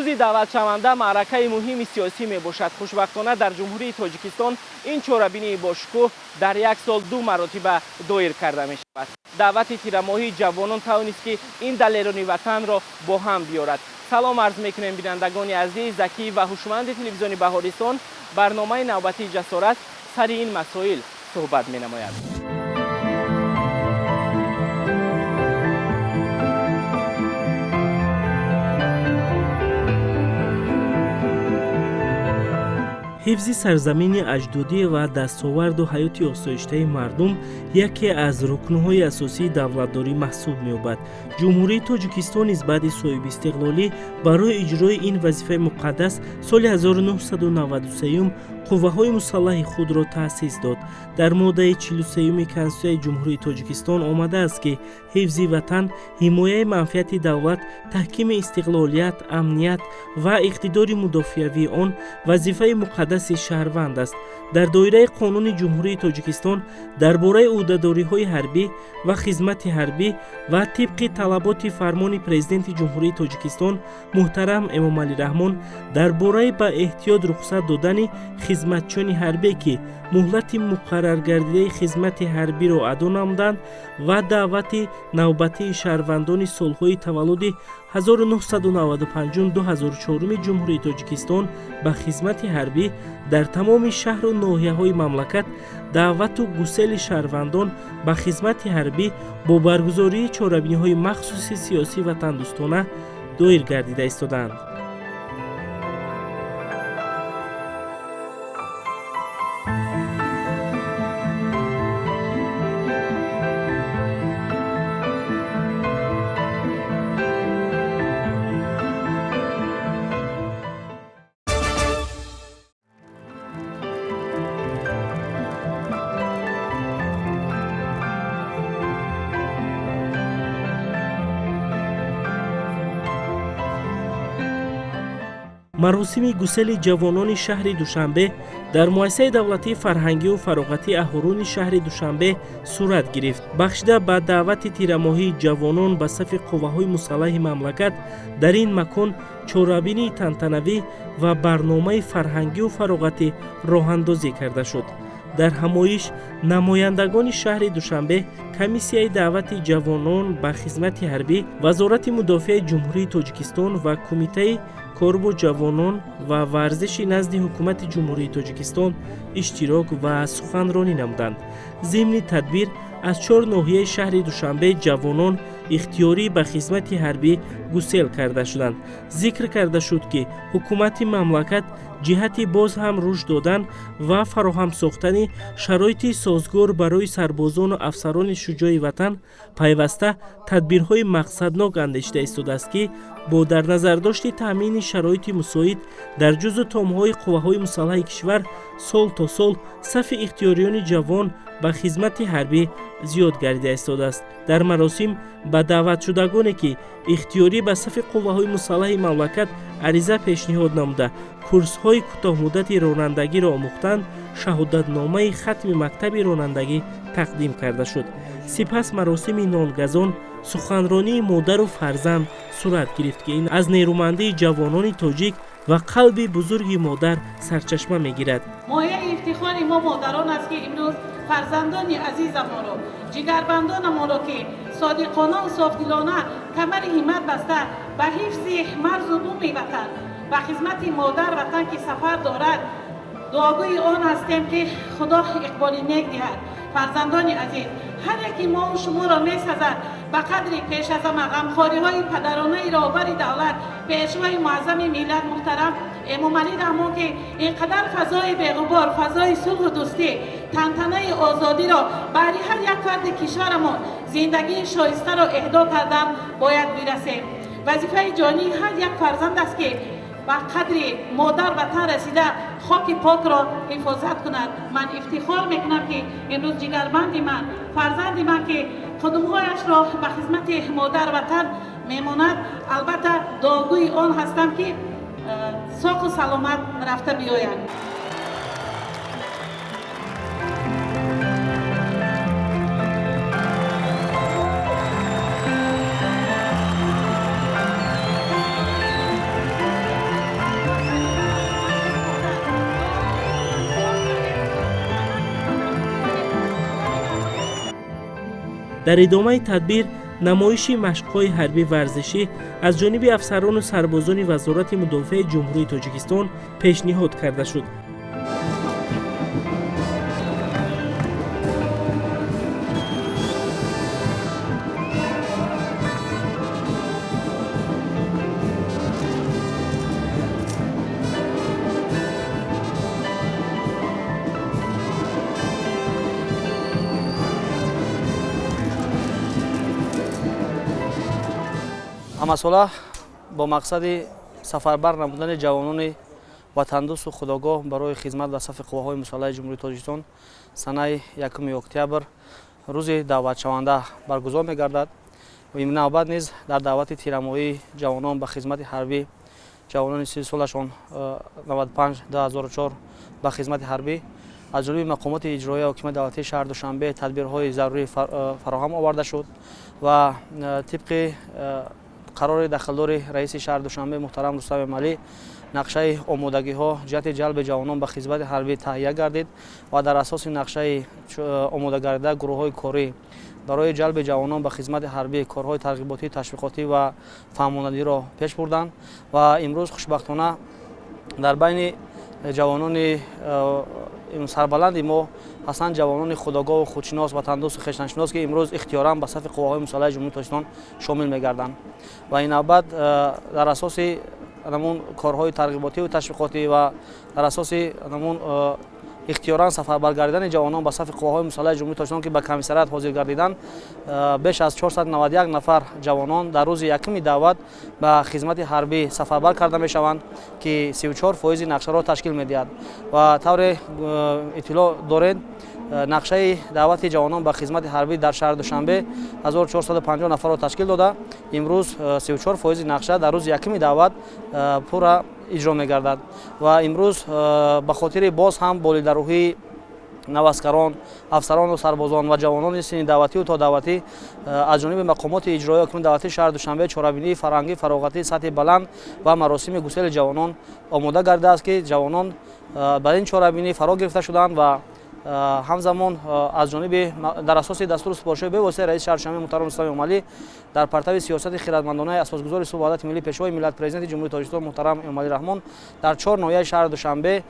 Рӯзи даъватшаванда маъракаи муҳими сиёсӣ мебошад. Хушбахтона дар Ҷумҳурии Тоҷикистон ин чорабинии бошукӯҳ дар як сол ду маротиба доир карда мешавад. Даъвати тирамоҳии ҷавонон тавонист, ки ин далерони ватанро бо ҳам биёрад. Салом арз мекунем, бинандагони азиз, закӣ ва ҳушманди телевизиони Баҳористон. Барномаи навбатии Ҷасорат сари ин масоил суҳбат менамояд. Ҳифзи сарзамини аҷдодӣ ва дастоварду ҳаёти осоиштаи мардум яке аз рукнҳои асосии давлатдорӣ маҳсуб меёбад. Ҷумҳурии Тоҷикистон низ баъди соҳибистиқлолӣ барои иҷрои ин вазифаи муқаддас соли 1993 қувваҳои мусаллаҳи худро таъсис дод. Дар моддаи 43 Конститутсияи Ҷумҳурии Тоҷикистон омадааст, ки ҳифзи ватан, ҳимояи манфиати давлат, таҳкими истиқлолият, амният ва иқтидори мудофиавии он вазифаи муқаддаси шаҳрванд аст. Дар доираи Қонуни Ҷумҳурии Тоҷикистон дар бораи ӯҳдадориҳои ҳарбӣ ва хизмати ҳарбӣ ва тибқи талаботи фармони Президенти Ҷумҳурии Тоҷикистон муҳтарам Эмомалӣ Раҳмон дар бораи ба эҳтиёт рухсат додани хизматчиёни ҳарбе, ки муҳлати муқарраргардидаи хизмати ҳарбиро адо намуданд, ва даъвати навбатии шаҳрвандони солҳои таваллуди 1995-2004 Ҷумҳурии Тоҷикистон ба хизмати ҳарбӣ дар тамоми шаҳру ноҳияҳои мамлакат даъвату гусели шаҳрвандон ба хизмати ҳарбӣ бо баргузории чорабиниҳои махсуси сиёсӣ ватандӯстона доир гардида истодаанд. Маросими гусели ҷавонони шаҳри Душанбе дар муассисаи давлатии фарҳангию фароғатии Аҳуруни шаҳри Душанбе сурат гирифт. Бахшида ба даъвати тирамоҳии ҷавонон ба сафи қувваҳои мусаллаҳи мамлакат дар ин макон чорабинии тантанавӣ ва барномаи фарҳангию фароғатӣ роҳандозӣ карда шуд. Дар ҳамоиш намояндагони шаҳри Душанбе, комиссияи даъвати ҷавонон ба хизмати ҳарбӣ, Вазорати мудофиаи Ҷумҳурии Тоҷикистон ва Кумитаи кор бо ҷавонон ва варзиши назди Ҳукумати Ҷумҳурии Тоҷикистон иштирок ва суханронӣ намуданд. Зимни тадбир аз чор ноҳияи шаҳри Душанбе ҷавонон ихтиёрӣ ба хизмати ҳарбӣ гусел карда шуданд. Зикр карда шуд, ки ҳукумати мамлакат ҷиҳати боз ҳам рушд додан ва фароҳам сохтани шароити созгор барои сарбозону афсарони шуҷои ватан пайваста тадбирҳои мақсаднок андешида истодааст, ки бо дар назардошти таъмини шароити мусоид дар ҷузъу томҳои қувваҳои мусаллаҳи кишвар сол то сол сафи ихтиёриёни ҷавон ба хизмати ҳарбӣ зиёд гардида истодааст. Дар маросим ба даъватшудагоне, ки ихтиёрӣ ба сафи қувваҳои мусаллаҳи мамлакат ариза пешниҳод намуда, курсҳои кӯтоҳмуддати ронандагиро омӯхтанд, шаҳодатномаи хатми мактаби ронандагӣ тақдим карда шуд. Сипас маросими нонгазон, суханронии модару фарзанд сурат гирифт, ки ин аз нерӯмандии ҷавонони тоҷик ва қалби бузурги модар сарчашма мегирад. Мояи ифтихори мо модарон аст, ки имрӯз фарзандони азизамонро, ҷигарбандонамонро, ки содиқонаву софдилона камари ҳиммат баста ба ҳифзи марзу буми ватан, ба хизмати модар ватан ки сафар дорад, дуогӯи он ҳастем, ки Худо иқболи нек диҳад. Фарзандони азиз, ҳар яки мову шуморо месазад ба қадри пеш аз ҳама ғамхориҳои падаронаи роҳбари давлат, пешвои муаззами миллат муҳтарам Эмомалӣ Раҳмон, ки ин қадар фазои беғубор, фазои сулҳу дӯстӣ, тантанаи озодиро баҳри ҳар як фарди кишварамон, зиндагии шоистаро эҳдо кардан бояд бирасем. Вазифаи ҷонии ҳар як фарзанд аст, ки ба қадри модар ватан расида хоки покро ҳифозат кунад. Ман ифтихор мекунам, ки имрӯз ҷигарбанди ман, фарзанди ман, ки қудумҳояшро ба хизмати модар ватан мемонад, албатта дуогӯи он ҳастам, ки соқу саломат рафта биёяд. Дар идомаи тадбир намоиши машқҳои ҳарбӣ варзишӣ аз ҷониби афсарону сарбозони Вазорати мудофиаи Ҷумҳурии Тоҷикистон пешниҳод карда шуд. Ҳамасола бо мақсади сафарбар намудани ҷавонони ватандӯсту худогоҳ барои хизмат ба сафи қувваҳои мусаллаҳи Ҷумҳурии Тоҷикистон санаи 1 октябр рӯзи даъватшаванда баргузор мегардад. Ин навбат низ дар даъвати тирамоҳии ҷавонон ба хизмати ҳарбӣ, ҷавонони 30 солашон 95-2004 ба хизмати ҳарбӣ аз ҷониби мақомоти иҷроия ҳокимияти давлатии шаҳри Душанбе тадбирҳои зарурӣ фароҳам оварда шуд ва тибқи қарори дахлдори раиси шаҳри Душанбе муҳтарам Рустам Эмомалӣ нақшаи омодагиҳо ҷиҳати ҷалби ҷавонон ба хизмати ҳарбӣ таҳия гардид ва дар асоси нақшаи омодагардида гурӯҳҳои корӣ барои ҷалби ҷавонон ба хизмати ҳарбӣ корҳои тарғиботӣ, ташвиқотӣ ва фаҳмонадиро пеш бурданд ва имрӯз хушбахтона дар байни ҷавонони сарбаланди мо ҳастанд ҷавонони худогоҳу худшинос, ватандӯсту хештаншинос, ки имрӯз ихтиёран ба сафи қувваҳои мусаллаҳи Ҷумҳурии Тоҷикистон шомил мегарданд. Ва ин навбат дар асоси ҳамун корҳои тарғиботиву ташвиқотӣ ва дар асоси ҳамун ихтиёран сафарбар гардидани ҷавонон ба сафи қувваҳои мусаллаҳи Ҷумҳурии Тоҷикистон, ки ба комиссариат ҳозир гардиданд, беш аз 491 нафар ҷавонон дар рӯзи якуми даъват ба хизмати ҳарбӣ сафарбар карда мешаванд, ки 34% нақшаро ташкил медиҳад. Ва тавре иттилоъ доред, нақшаи даъвати ҷавонон ба хизмати ҳарбӣ дар шаҳри Душанбе 1450 нафарро ташкил дода, имрӯз 34% нақша дар рӯзи якуми даъват пурра иҷро мегардад. Ва имрӯз ба хотири боз ҳам болидарӯҳии наваскарон, афсарону сарбозон ва ҷавонони синни даъвативу то даъватӣ аз ҷониби мақомоти иҷроия ҳокимияти давлатии шаҳри Душанбе чорабинии фарҳангӣ фароғатии сатҳи баланд ва маросими гусели ҷавонон омода гардидааст, ки ҷавонон ба ин чорабинӣ фаро гирифта шуданд ва ҳамзамон аз ҷониби дар асоси дастуру супоришҳои бевоситаи раиси шаҳри Душанбе муҳтарам Рустам Эмомалӣ дар партави сиёсати хирадмандонаи асосгузори сулҳу ваҳдати миллӣ, пешвои миллат, президенти Ҷумҳурии Тоҷикистон муҳтарам Эмомалӣ Раҳмон дар 4 ноҳияи шаҳри Душанбе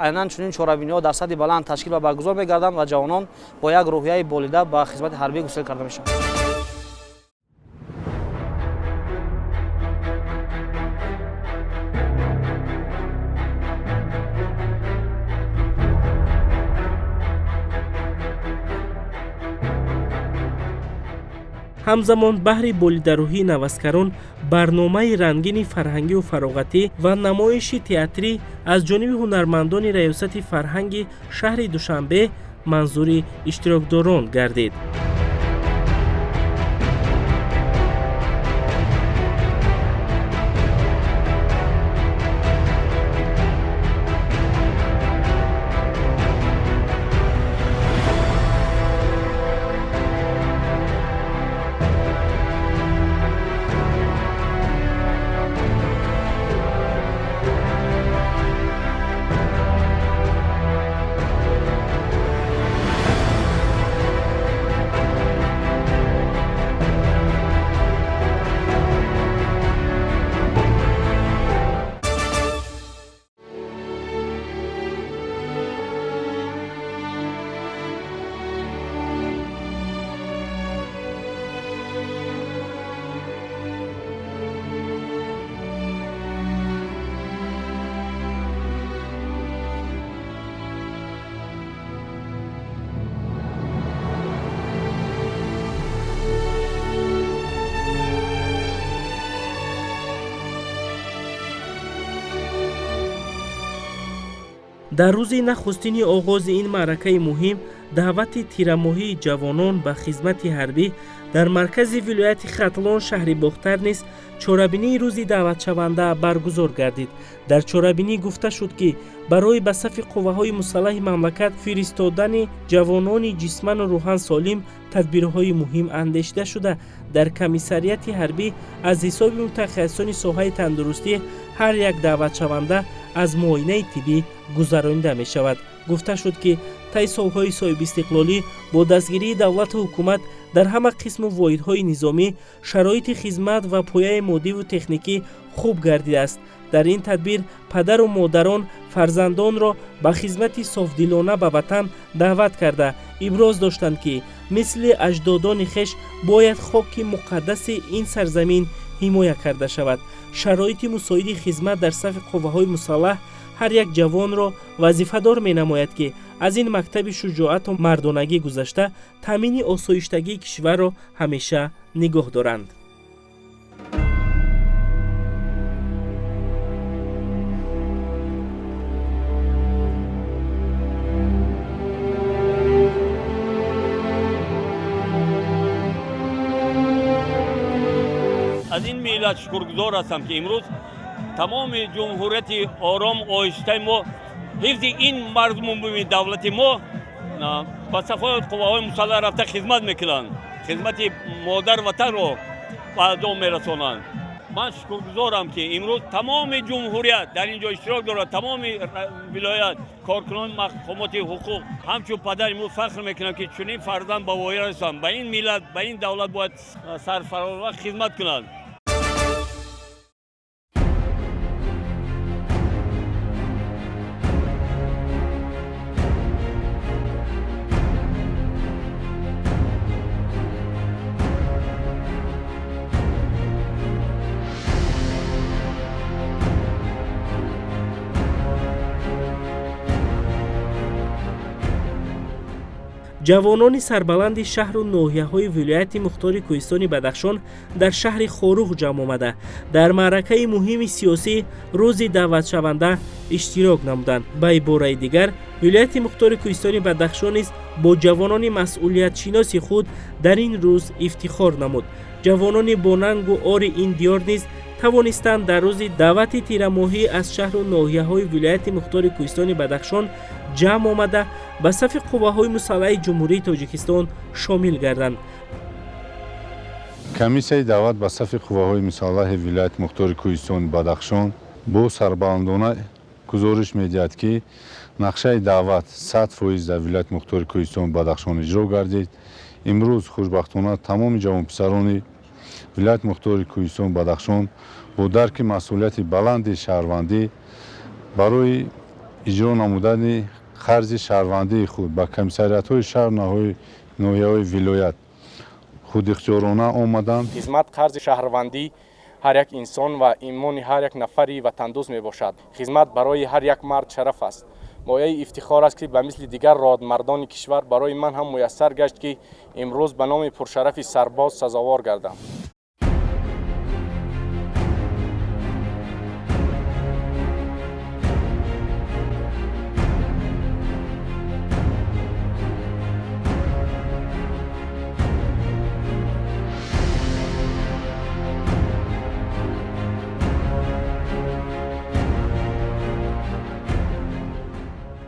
айнан чунин чорабиниҳо дар сатҳи баланд ташкил ва баргузор мегарданд ва ҷавонон бо як рӯҳияи болида ба хизмати ҳарбӣ гусел карда мешаванд. Ҳамзамон баҳри болидарӯҳии наваскарон барномаи рангини фарҳангию фароғатӣ ва намоиши театрӣ аз ҷониби ҳунармандони раёсати фарҳанги шаҳри Душанбе манзури иштирокдорон гардид. Дар рӯзи нахустини оғози ин маъракаи муҳим даъвати тирамоҳии ҷавонон ба хизмати ҳарбӣ дар маркази вилояти Хатлон шаҳри Бохтар низ чорабинии рӯзи даъватшаванда баргузор гардид. Дар чорабинӣ гуфта шуд, ки барои ба сафи қувваҳои мусаллаҳи мамлакат фиристодани ҷавонони ҷисману рӯҳан солим тадбирҳои муҳим андешида шуда, дар комиссарияти ҳарбӣ аз ҳисоби мутахассисони соҳаи тандурустӣ ҳар як даъватшаванда аз муоинаи тиббӣ гузаронида мешавад. Гуфта шуд, ки Тай солҳои соҳибистиқлолӣ бо дастгирии давлату ҳукумат дар ҳама қисму воҳидҳои низомӣ шароити хизмат ва пояи моддиву техникӣ хуб гардидааст. Дар ин тадбир падару модарон фарзандонро ба хизмати софдилона ба ватан даъват карда, иброз доштанд, ки мисли аҷдодони хеш бояд хоки муқаддаси ин сарзамин ҳимоя карда шавад. Шароити мусоиди хизмат дар сафи қувваҳои мусаллаҳ ҳар як ҷавонро вазифадор менамояд, ки аз ин мактаби шуҷоату мардонагӣ гузашта, таъмини осоиштагии кишварро ҳамеша нигоҳ доранд. Аз ин миллат шукргузор ҳастам, ки имрӯз тамоми ҷумҳурияти ором оҳистаи мо, ҳифзи ин марзмубуми давлати мо ба сафҳои қувваҳои мусаллаҳ рафта хизмат мекунанд, хизмати модар ватанро ба адо мерасонанд. Ман шукргузорам, ки имрӯз тамоми ҷумҳурият дар ин ҷо иштирок дорад, тамоми вилоят, коркунони мақомоти ҳуқуқ. Ҳамчун падар имрӯз фахр мекунам, ки чунин фарзанд ба воя расам. Ба ин миллат, ба ин давлат бояд сарфарозона хизмат кунанд. Ҷавонони сарбаланди шаҳру ноҳияҳои вилояти мухтори кӯҳистони Бадахшон дар шаҳри Хоруғ ҷамъ омада, дар маъракаи муҳими сиёсӣ рӯзи даъватшаванда иштирок намуданд. Ба ибораи дигар, вилояти мухтори кӯҳистони Бадахшон низ бо ҷавонони масъулиятшиноси худ дар ин рӯз ифтихор намуд. Ҷавонони бонангу ори ин диёр низ тавонистанд дар рӯзи даъвати тирамоҳӣ аз шаҳру ноҳияҳои вилояти мухтори кӯҳистони Бадахшон ҷамъ омада, ба сафи қувваҳои мусаллаҳи Ҷумҳурии Тоҷикистон шомил гарданд. Комиссияи даъват ба сафи қувваҳои мусаллаҳи вилояти мухтори кӯҳистони Бадахшон бо сарбаландона гузориш медиҳад, ки нақшаи даъват 100% дар вилояти мухтори кӯҳистони Бадахшон иҷро гардид. Имрӯз хушбахтона тамоми ҷавонписарони вилояти мухтори кӯҳистони Бадахшон бо дарки масъулияти баланди шаҳрвандӣ барои иҷро намудани қарзи шаҳрвандии худ ба комиссариятҳои шаҳру ноҳияҳои вилоят худихтиёрона омаданд. Хизмат қарзи шаҳрвандӣ ҳар як инсон ва имони ҳар як нафари ватандӯст мебошад. Хизмат барои ҳар як мард шараф аст. Мояи ифтихор аст, ки ба мисли дигар родмардони кишвар барои ман ҳам муяссар гашт, ки имрӯз ба номи пуршарафи сарбоз сазовор гардам.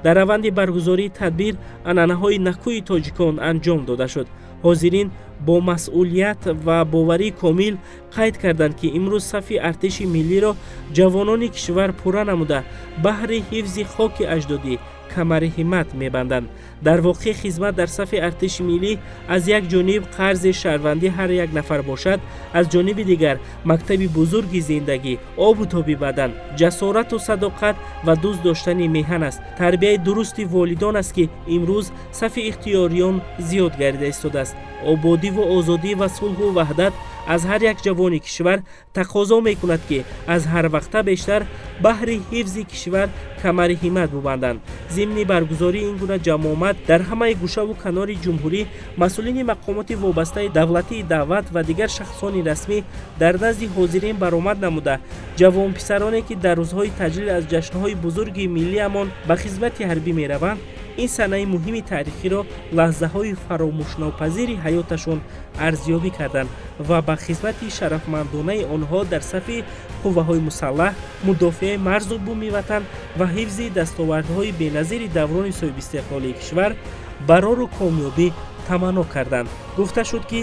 Дар раванди баргузории тадбир анъанаҳои накӯи тоҷикон анҷом дода шуд. Ҳозирин бо масъулият ва боварии комил қайд карданд, ки имрӯз сафи артиши миллиро ҷавонони кишвар пурра намуда, баҳри ҳифзи хоки аҷдодӣ камари ҳиммат мебанданд. Дар воқеъ, хизмат дар сафи артиши миллӣ аз як ҷониб қарзи шаҳрвандӣ ҳар як нафар бошад, аз ҷониби дигар мактаби бузурги зиндагӣ, обу тоби бадан, ҷасорату садоқат ва дӯст доштани меҳан аст. Тарбияи дурусти волидон аст, ки имрӯз сафи ихтиёриён зиёд гардида истодааст. Ободиву озодӣ ва сулҳу ваҳдат аз ҳар як ҷавони кишвар тақозо мекунад, ки аз ҳар вақта бештар баҳри ҳифзи кишвар камари ҳиммат бубанданд. Зимни баргузории ин гуна ҷамъомад дар ҳамаи гӯшаву канори ҷумҳурӣ масъулини мақомоти вобастаи давлатии даъват ва дигар шахсони расмӣ дар назди ҳозирин баромад намуда, ҷавонписароне, ки дар рӯзҳои таҷлил аз ҷашнҳои бузурги миллиамон ба хизмати ҳарбӣ мераванд, ин санаи муҳими таърихиро лаҳзаҳои фаромӯшнопазири ҳаёташон арзёбӣ карданд ва ба хизмати шарафмандонаи онҳо дар сафи қувваҳои мусаллаҳ, мудофиаи марзу буми ватан ва ҳифзи дастовардҳои беназири даврони соҳибистиқлолии кишвар барору комёбӣ таманно карданд. Гуфта шуд, ки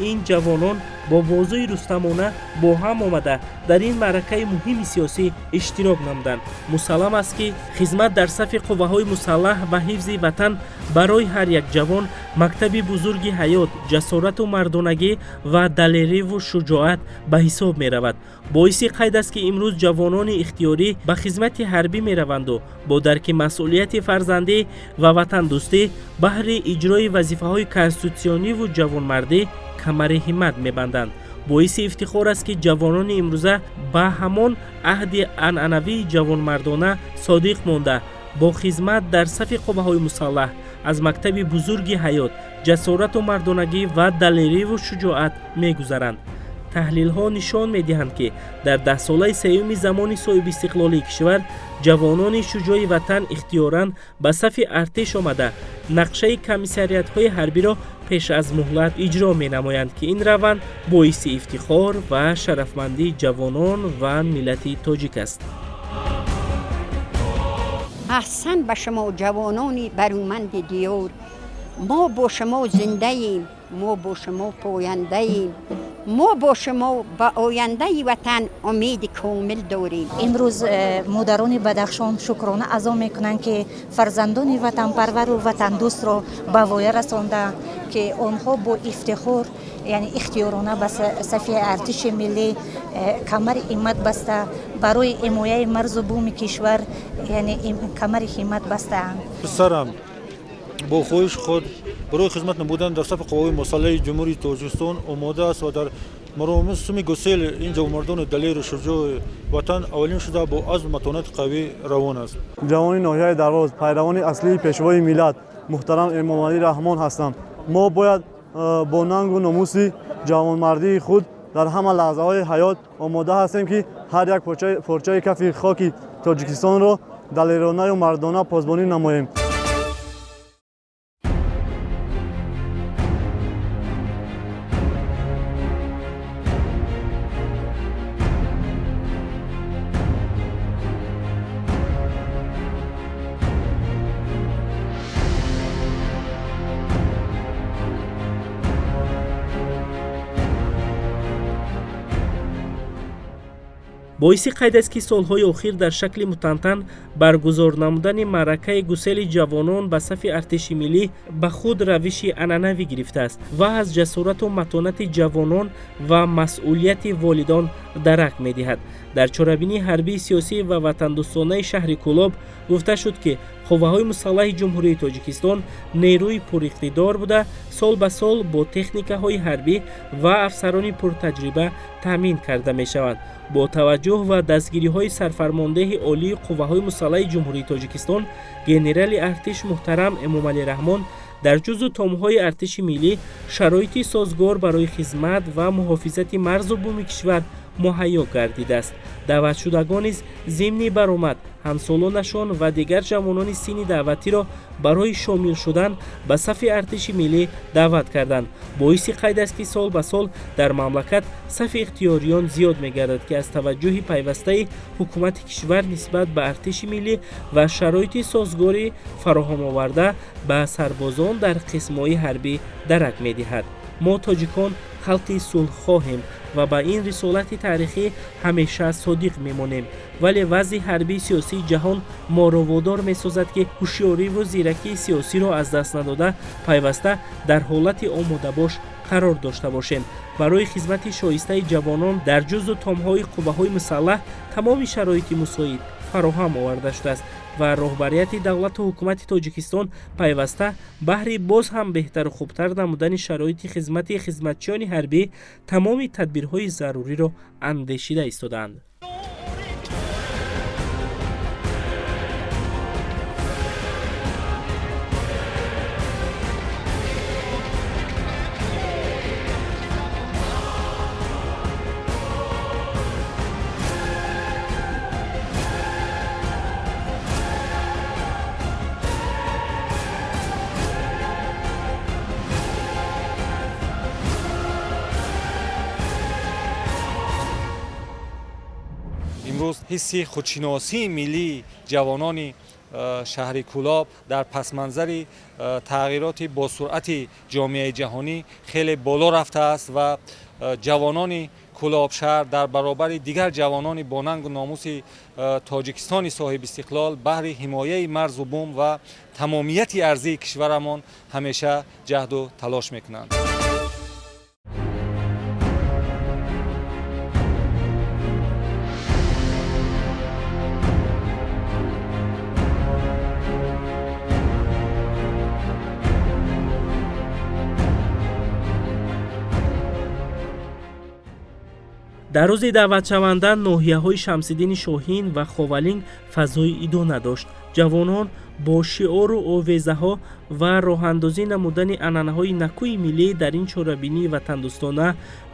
ин ҷавонон Бо бозуи рустамона бо ҳам омада, дар ин маъракаи муҳими сиёсӣ иштирок намуданд. Мусаллам аст, ки хизмат дар сафи қувваҳои мусаллаҳ ва ҳифзи ватан барои ҳар як ҷавон мактаби бузурги ҳаёт, ҷасорату мардонагӣ ва далериву шуҷоат ба ҳисоб меравад. Боиси қайд аст, ки имрӯз ҷавонони ихтиёрӣ ба хизмати ҳарбӣ мераванду бо дарки масъулияти фарзандӣ ва ватандӯстӣ баҳри иҷрои вазифаҳои конститутсиониву ҷавонмардӣ камари ҳиммат мебанданд. Боиси ифтихор аст, ки ҷавонони имрӯза ба ҳамон аҳди анъанавии ҷавонмардона содиқ монда, бо хизмат дар сафи қувваҳои мусаллаҳ аз мактаби бузурги ҳаёт, ҷасорату мардонагӣ ва далериву шуҷоат мегузаранд. Таҳлилҳо нишон медиҳанд, ки дар даҳсолаи сеюми замони соҳибистиқлолии кишвар ҷавонони шуҷои ватан ихтиёран ба сафи артиш омада, нақшаи комиссариятҳои ҳарбиро пеш аз муҳлат иҷро менамоянд, ки ин раванд боиси ифтихор ва шарафмандии ҷавонон ва миллати тоҷик аст. Аҳсан ба шумо, ҷавонони барӯманди диёр! Мо бо шумо зиндаем, мо бо шумо пояндаем, мо бо шумо ба ояндаи ватан умеди комил дорем. Имрӯз модарони Бадахшон шукрона азо мекунанд, ки фарзандони ватанпарвару ватандӯстро ба воя расонда, ки онҳо бо ифтихор, яъне ихтиёрона ба сафи артиши миллӣ камари ҳиммат баста, барои ҳимояи марзу буми кишвар, яъне камари ҳиммат бастаанд. Писарам бо хоҳиши худ барои хизмат намудан дар сафи қувваҳои мусаллаҳи Ҷумҳурии Тоҷикистон омода аст ва дар маросими гусели ин ҷавонмардони далеру шуҷои ватан аввалин шуда бо азму матонати қавӣ равон аст. Ҷавони ноҳияи Дарвоз, пайравони аслии пешвои миллат муҳтарам Эмомалӣ Раҳмон ҳастам. Мо бояд бо нангу номуси ҷавонмардии худ дар ҳама лаҳзаҳои ҳаёт омода ҳастем, ки ҳар як порчаи кафи хоки Тоҷикистонро далеронаю мардона посбонӣ намоем. Боиси қайд аст, ки солҳои охир дар шакли мутантан баргузор намудани маъракаи гусели ҷавонон ба сафи артиши миллӣ ба худ равиши анъанавӣ гирифтааст ва аз ҷасорату матонати ҷавонон ва масъулияти волидон дарак медиҳад. Дар чорабинии ҳарбии сиёсӣ ва ватандӯстонаи шаҳри Кӯлоб гуфта шуд, ки қувваҳои мусаллаҳи Ҷумҳурии Тоҷикистон нерӯи пуриқтидор буда, сол ба сол бо техникаҳои ҳарбӣ ва афсарони пуртаҷриба таъмин карда мешаванд. Бо таваҷҷӯҳ ва дастгириҳои сарфармондеҳи олии қувваҳои мусаллаҳи Ҷумҳурии Тоҷикистон генерали артиш муҳтарам Эмомалӣ Раҳмон дар ҷузъу томҳои артиши миллӣ шароити созгор барои хизмат ва муҳофизати марзу буми кишвар муҳайё гардидааст. Даъватшудагон низ зимни баромад ҳамсолонашон ва дигар ҷавонони синни даъватиро барои шомил шудан ба сафи артиши миллӣ даъват карданд. Боиси қайд аст, ки сол ба сол дар мамлакат сафи ихтиёриён зиёд мегардад, ки аз таваҷҷӯҳи пайвастаи ҳукумати кишвар нисбат ба артиши миллӣ ва шароити созгорӣ фароҳамоварда ба сарбозон дар қисмҳои ҳарбӣ дарак медиҳад. Мо тоҷикон халқи сулҳхоҳем ва ба ин рисолати таърихӣ ҳамеша содиқ мемонем, вале вазъи ҳарбии сиёсии ҷаҳон моро водор месозад, ки ҳушёриву зиракии сиёсиро аз даст надода, пайваста дар ҳолати омодабош қарор дошта бошем. Барои хизмати шоистаи ҷавонон дар ҷузъу томҳои қувваҳои мусаллаҳ тамоми шароити мусоид фароҳам оварда шудааст ва роҳбарияти давлату ҳукумати Тоҷикистон пайваста баҳри боз ҳам беҳтару хубтар намудани шароити хизмати хизматчиёни ҳарбӣ тамоми тадбирҳои заруриро андешида истодаанд. Имрӯз ҳисси худшиносии миллии ҷавонони шаҳри Кӯлоб дар пасманзари тағйироти босуръати ҷомеаи ҷаҳонӣ хеле боло рафтааст ва ҷавонони Кӯлоб шаҳр дар баробари дигар ҷавонони бо нангу номуси Тоҷикистони соҳибистиқлол баҳри ҳимояи марзу бум ва тамомияти арзии кишварамон ҳамеша ҷаҳду талош мекунанд. Дар рӯзи даъватшаванда ноҳияҳои Шамсиддини Шоҳин ва Ховалинг фазои идона дошт. Ҷавонон бо шиору овезаҳо ва роҳандозӣ намудани анъанаҳои накӯи миллӣ дар ин чорабинии ватандӯстона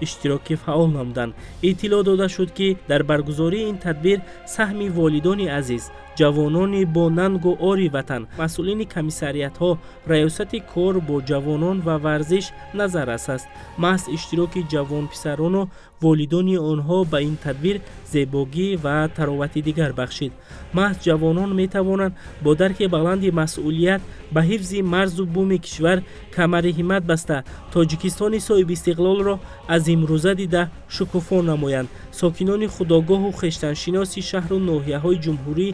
иштироки фаъол намуданд. Иттилоъ дода шуд, ки дар баргузории ин тадбир саҳми волидони азиз, ҷавонони бо нангу ори ватан, масъулини комиссариятҳо, раёсати кор бо ҷавонон ва варзиш назаррас аст. Маҳз иштироки ҷавонписарону волидони онҳо ба ин тадбир зебогӣ ва таровати дигар бахшид. Маҳз ҷавонон метавонанд бо дарки баланди масъулият ба ҳифзи марзу буми кишвар камари ҳиммат баста Тоҷикистони соҳибистиқлолро аз имрӯза дида шукуфо намоянд. Сокинони худогоҳу хештаншиноси шаҳру ноҳияҳои ҷумҳурӣ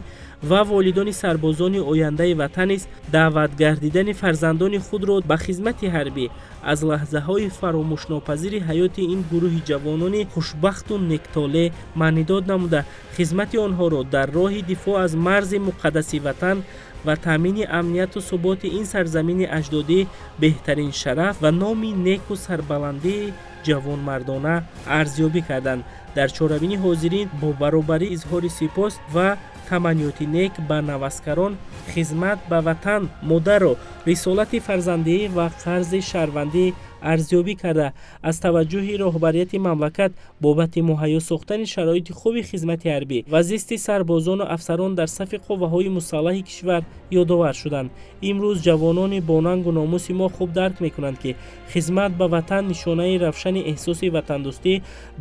ва волидони сарбозони ояндаи ватан низ даъватгардидани фарзандони худро ба хизмати ҳарбӣ аз лаҳзаҳои фаромӯшнопазири ҳаёти ин гурӯҳи ҷавонони хушбахту нектолеъ маънидод намуда, хизмати онҳоро дар роҳи дифоъ аз марзи муқаддаси ватан ва таъмини амнияту суботи ин сарзамини аҷдодӣ беҳтарин шараф ва номи неку сарбаландии ҷавонмардона арзёбӣ карданд. Дар чорабинӣ ҳозирин бо баробарӣ изҳори сипос ва таманниёти нек ба наваскарон, хизмат ба ватан, модарро, рисолати фарзандӣ ва қарзи шаҳрвандӣ арзёбӣ карда, аз таваҷҷӯҳи роҳбарияти мамлакат бобати муҳайё сохтани шароити хуби хизмати ҳарбӣ ва зисти сарбозону афсарон дар сафи қувваҳои мусаллаҳи кишвар ёдовар шуданд. Имрӯз ҷавонони бо нангу номуси мо хуб дарк мекунанд, ки хизмат ба ватан нишонаи равшани эҳсоси ватандӯстӣ,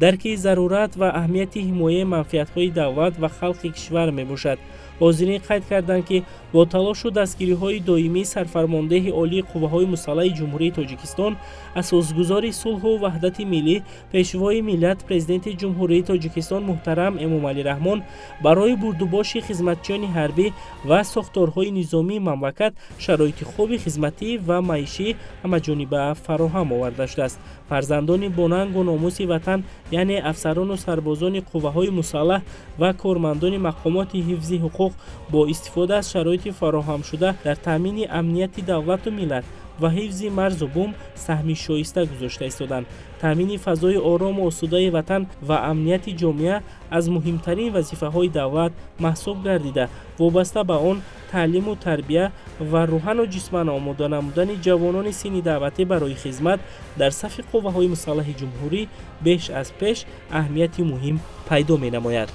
дарки зарурат ва аҳамияти ҳимояи манфиатҳои давлат ва халқи кишвар мебошад. Ҳозирин қайд карданд, ки бо талошу дастгириҳои доимии сарфармондеҳи олии қувваҳои мусаллаҳи Ҷумҳурии Тоҷикистон, асосгузори сулҳу ваҳдати миллӣ, пешвои миллат, президенти Ҷумҳурии Тоҷикистон муҳтарам Эмомалӣ Раҳмон барои бурдубоши хизматчиёни ҳарбӣ ва сохторҳои низомии мамлакат шароити хуби хизматӣ ва маишӣ ҳамаҷониба фароҳам оварда шудааст. Фарзандони бо нангу номуси ватан, яъне афсарону сарбозони қувваҳои мусаллаҳ ва кормандони мақомоти ҳифзи ҳуқуқ бо истифода аз шароити фароҳамшуда дар таъмини амнияти давлату миллат ва ҳифзи марзу бум саҳми шоиста гузошта истоданд. Таъмини фазои орому осудаи ватан ва амнияти ҷомеа аз муҳимтарин вазифаҳои давлат маҳсуб гардида, вобаста ба он таълиму тарбия ва рӯҳану ҷисман омода намудани ҷавонони синни даъватӣ барои хизмат дар сафи қувваҳои мусаллаҳи ҷумҳурӣ беш аз пеш аҳамияти муҳим пайдо менамояд.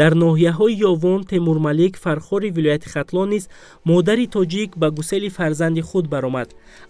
Дар ноҳияҳои Ёвон, Темурмалик, Фархори вилояти Хатлон низ модари тоҷик ба гусели фарзанди худ баромад.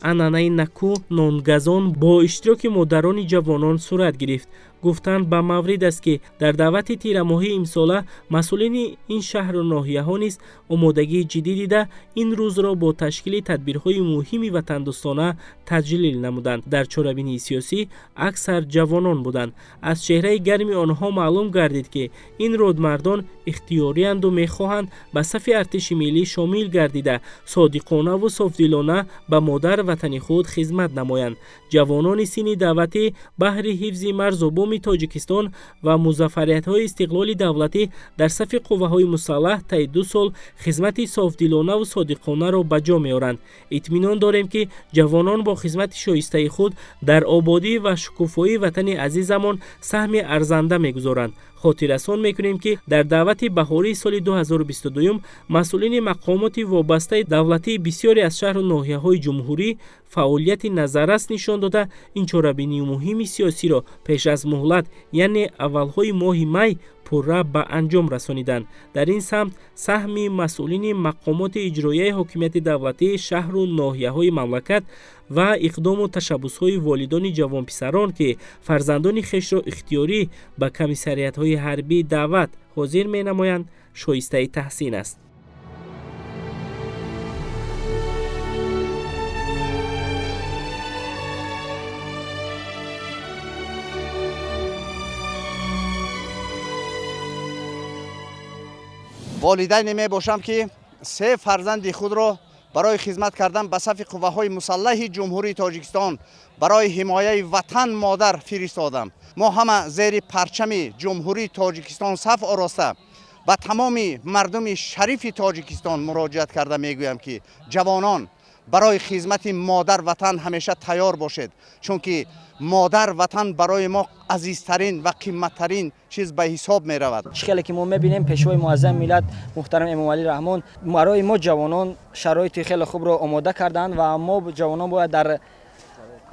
Анъанаи наку нонгазон бо иштироки модарони ҷавонон сурат гирифт. Гуфтанд ба маврид аст, ки дар даъвати тирамоҳии имсола масъулини ин шаҳру ноҳияҳо низ омодагии ҷиддӣ дида, ин рӯзро бо ташкили тадбирҳои муҳими ватандӯстона таҷлил намуданд. Дар чорабинии сиёсӣ аксар ҷавонон буданд. Аз чеҳраи гарми онҳо маълум гардид, ки ин родмардон ихтиёрианду мехоҳанд ба сафи артиши миллӣ шомил гардида, содиқонаву софдилона ба модар ватани худ хизмат намоянд. Ҷавонони синни даъватӣ баҳри ҳифзи марзу буми Тоҷикистон ва музаффариятҳои истиқлоли давлатӣ дар сафи қувваҳои мусаллаҳ таи 2 сол хизмати софдилонаву содиқонаро ба ҷо меоранд. Итминон дорем, ки ҷавонон бо хизмати шоистаи худ дар ободӣ ва шукуфоии ватани азизамон саҳми арзанда мегузоранд. Хотиррасон мекунем, ки дар даъвати баҳории соли 2022 масъулини мақомоти вобастаи давлатии бисёре аз шаҳру ноҳияҳои ҷумҳурӣ фаъолияти назаррас нишон дода, ин чорабинии муҳими сиёсиро пеш аз муҳлат, яъне аввалҳои моҳи май, пурра ба анҷом расониданд. Дар ин самт саҳми масъулини мақомоти иҷроияи ҳокимияти давлатии шаҳру ноҳияҳои мамлакат ва иқдому ташаббусҳои волидони ҷавонписарон, ки фарзандони хешро ихтиёрӣ ба комиссариятҳои ҳарбӣ даъват ҳозир менамоянд, шоистаи таҳсин аст. Волидайне мебошам, ки се фарзанди худро барои хизмат кардан ба сафи қувваҳои мусаллаҳи Ҷумҳурии Тоҷикистон барои ҳимояи ватан модар фиристодам. Мо ҳама зери парчами Ҷумҳурии Тоҷикистон саф ороста ба тамоми мардуми шарифи Тоҷикистон муроҷиат карда мегӯям, ки ҷавонон барои хизмати модар ватан ҳамеша тайёр бошед, чунки модар ватан барои мо азизтарин ва қиматтарин чиз ба ҳисоб меравад. Чӣ хеле ки мо мебинем, пешвои муаззами миллат муҳтарам Эмомалӣ Раҳмон барои мо ҷавонон шароити хеле хубро омода карданд ва мо ҷавонон бояд дар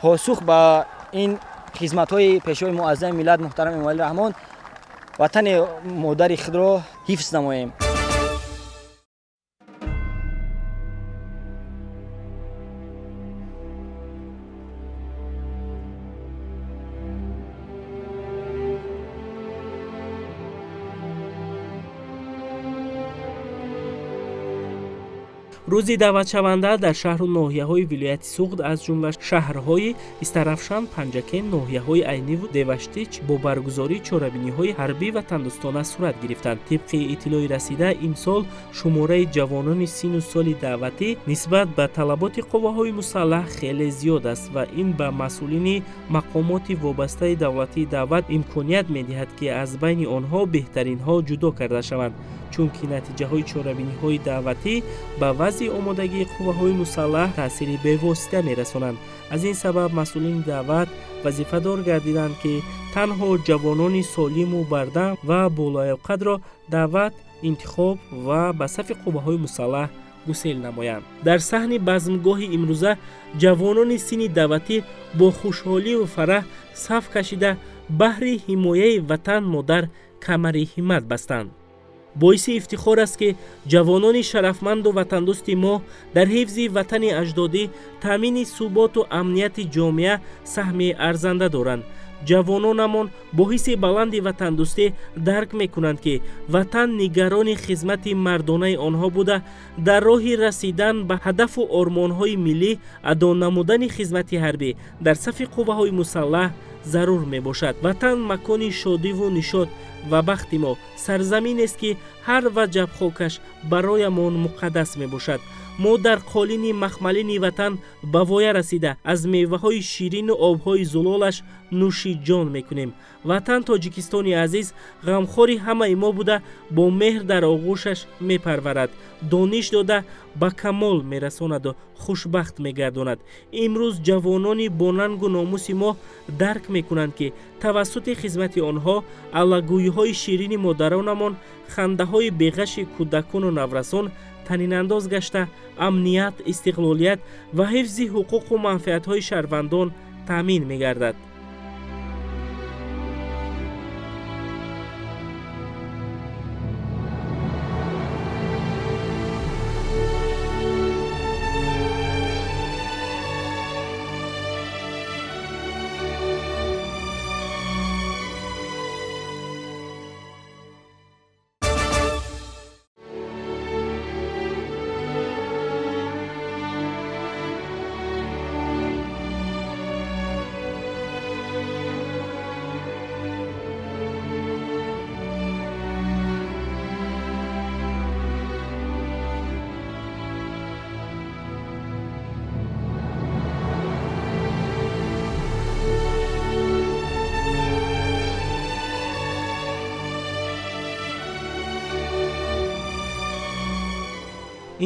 посух ба ин хизматҳои пешвои муаззами миллат муҳтарам Эмомалӣ Раҳмон ватани модари худро ҳифз намоем. Рӯзи даъватшаванда дар шаҳру ноҳияҳои вилояти Суғд, аз ҷумла шаҳрҳои Истарафшан, Панҷакент, ноҳияҳои Айниву Деваштич бо баргузории чорабиниҳои ҳарбӣ ватандӯстона сурат гирифтанд. Тибқи иттилои расида, имсол шумораи ҷавонони сину соли даъватӣ нисбат ба талаботи қувваҳои мусаллаҳ хеле зиёд аст ва ин ба масъулини мақомоти вобастаи давлатии даъват имконият медиҳад, ки аз байни онҳо беҳтаринҳо ҷудо карда шаванд, чунки натиҷаҳои чорабиниҳои даъватӣ ба вазъи омодагии қувваҳои мусаллаҳ таъсири бевосита мерасонанд. Аз ин сабаб масъулини даъват вазифадор гардиданд, ки танҳо ҷавонони солиму бардам ва болаёқатро даъват, интихоб ва ба сафи қувваҳои мусаллаҳ гусел намоянд. Дар саҳни базмгоҳи имрӯза ҷавонони синни даъватӣ бо хушҳолию фараҳ саф кашида баҳри ҳимояи ватан модар камари ҳиммат бастанд. Боиси ифтихор аст, ки ҷавонони шарафманду ватандӯсти мо дар ҳифзи ватани аҷдодӣ, таъмини суботу амнияти ҷомеа саҳми арзанда доранд. Ҷавононамон бо ҳисси баланди ватандӯстӣ дарк мекунанд, ки ватан нигарони хизмати мардонаи онҳо буда, дар роҳи расидан ба ҳадафу ормонҳои миллӣ адо намудани хизмати ҳарбӣ дар сафи қувваҳои мусаллаҳ зарур мебошад. Ватан макони шодиву нишод ва бахти мо, сарзаминест, ки ҳар ваҷаб хокаш бароямон муқаддас мебошад. Мо дар қолини махмалини ватан ба воя расида, аз меваҳои ширину обҳои зулолаш нӯши ҷон мекунем. Ватан Тоҷикистони азиз ғамхори ҳамаи мо буда, бо меҳр дар оғӯшаш мепарварад, дониш дода ба камол мерасонаду хушбахт мегардонад. Имрӯз ҷавонони бонангу номуси мо дарк мекунанд, ки тавассути хизмати онҳо аллагӯиҳои ширини модаронамон, хандаҳои беғаши кӯдакону наврасон танинандоз гашта, амният, истиқлолият ва ҳифзи ҳуқуқу манфиатҳои шаҳрвандон таъмин мегардад.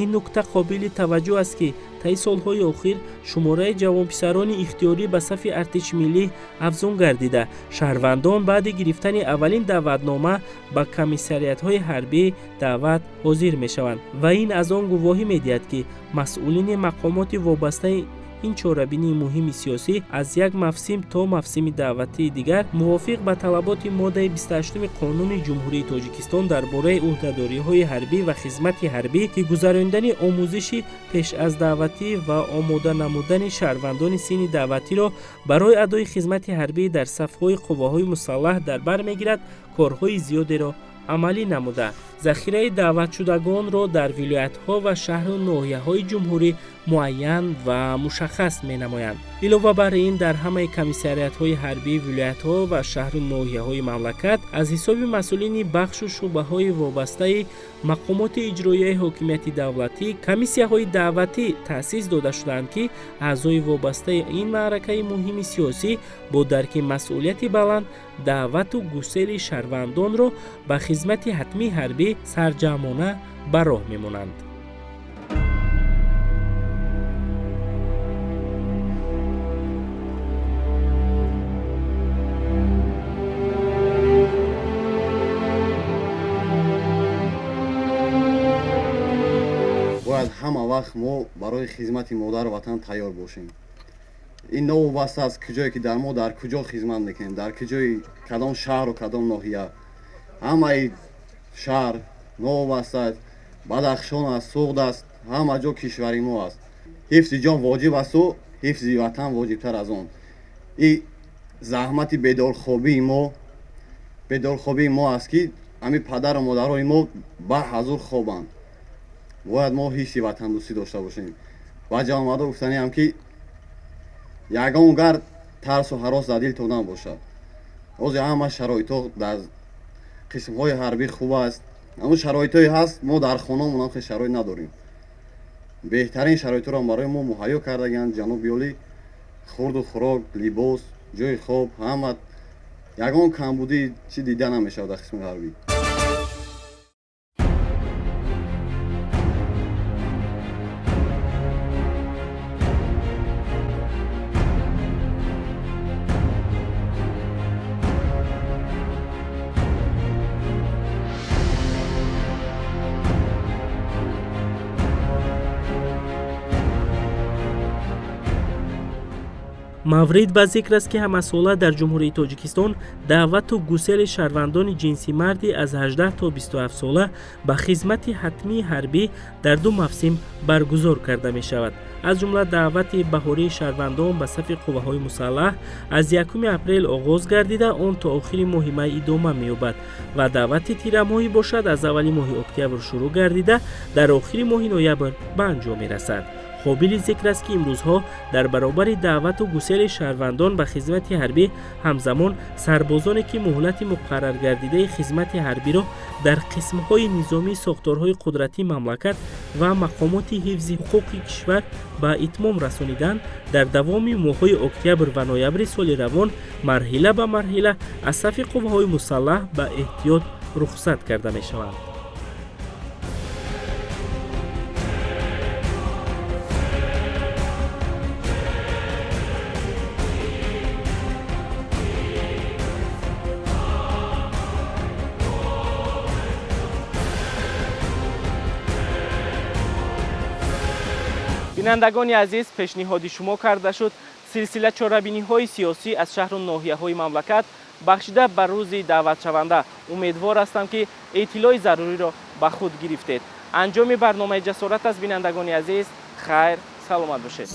Ин нукта қобили таваҷҷӯҳ аст, ки таи солҳои охир шумораи ҷавонписарони ихтиёрӣ ба сафи артиши миллӣ афзун гардида, шаҳрвандон баъди гирифтани аввалин даъватнома ба комиссариятҳои ҳарбӣ даъват ҳозир мешаванд ва ин аз он гувоҳӣ медиҳад, ки масъулини мақомоти вобастаи ин чорабинии муҳими сиёсӣ аз як мавсим то мавсими даъватии дигар мувофиқ ба талаботи моддаи 28 Қонуни Ҷумҳурии Тоҷикистон дар бораи ӯҳдадориҳои ҳарбӣ ва хизмати ҳарбӣ, ки гузарондани омӯзиши пеш аз даъватӣ ва омода намудани шаҳрвандони синни даъватиро барои адои хизмати ҳарбӣ дар сафҳои қувваҳои мусаллаҳ дар бар мегирад, корҳои зиёдеро амалӣ намуда, захираи даъватшудагонро дар вилоятҳо ва шаҳру ноҳияҳои ҷумҳурӣ муайян ва мушаххас менамоянд. Илова бар ин, дар ҳамаи комиссариятҳои ҳарбии вилоятҳо ва шаҳру ноҳияҳои мамлакат аз ҳисоби масъулини бахшу шӯъбаҳои вобастаи мақомоти иҷроияи ҳокимияти давлатӣ комиссияҳои даъватӣ таъсис дода шудаанд, ки аъзои вобастаи ин маъракаи муҳими сиёсӣ бо дарки масъулияти баланд даъвату гусели шаҳрвандонро ба хизмати ҳатмии ҳарбӣ сарҷамъона ба роҳ мемонанд. Бояд ҳама вақт мо барои хизмати модару ватан тайёр бошем. Ин новобаста аз куҷое ки дар мо дар куҷо хизмат мекунем, дар куҷои кадом шаҳру кадом ноҳия, ҳамаи шаҳр новобаста аст, Бадахшон аст, Суғд аст, ҳама ҷо кишвари мо аст. Ҳифзи ҷон воҷиб асту ҳифзи ватан воҷибтар аз он. И заҳмати бедорхобии мо аст, ки ҳамин падару модарои мо ба ҳазур хобанд. Бояд мо ҳисси ватандӯстӣ дошта бошем. Ва ҷавонмардо гуфтаниам, ки ягон гард тарсу ҳарос дар дил то набошад. Ҳозир ҳама шароитҳо дар қисмҳои ҳарбӣ хуб аст. Ҳамон шароитҳое ҳаст, мо дар хонамон ҳам хел шароит надорем. Беҳтарин шароитҳоро барои мо муҳайё кардагианд ҷаноби олӣ. Хурду хӯрок, либос, ҷои хоб, ҳама ягон камбудӣ чӣ дида намешавад дар қисми ҳарбӣ. Маврид ба зикр аст, ки ҳамасола дар Ҷумҳурии Тоҷикистон даъвату гусели шаҳрвандони ҷинси марди аз 18 то 27 сола ба хизмати ҳатмии ҳарбӣ дар ду мавсим баргузор карда мешавад. Аз ҷумла даъвати баҳории шаҳрвандон ба сафи қувваҳои мусаллаҳ аз 1 апрел оғоз гардида, он то охири моҳи май идома меёбад ва даъвати тирамоҳӣ бошад аз аввали моҳи октябр шурӯъ гардида, дар охири моҳи ноябр ба анҷом мерасад. Қобили зикр аст, ки имрӯзҳо дар баробари даъвату гусели шаҳрвандон ба хизмати ҳарбӣ ҳамзамон сарбозоне, ки муҳлати муқарраргардидаи хизмати ҳарбиро дар қисмҳои низомии сохторҳои қудратии мамлакат ва мақомоти ҳифзи ҳуқуқи кишвар ба итмом расониданд, дар давоми моҳҳои октябр ва ноябри соли равон марҳила ба марҳила аз сафи қувваҳои мусаллаҳ ба эҳтиёт рухсат карда мешаванд. Бинандагони азиз, пешниҳоди шумо карда шуд силсила чорабиниҳои сиёсӣ аз шаҳру ноҳияҳои мамлакат бахшида ба рӯзи даъватшаванда. Умедвор ҳастам, ки иттилои заруриро ба худ гирифтед. Анҷоми барномаи ҷасорат аст. Бинандагони азиз, хайр, саломат бошед.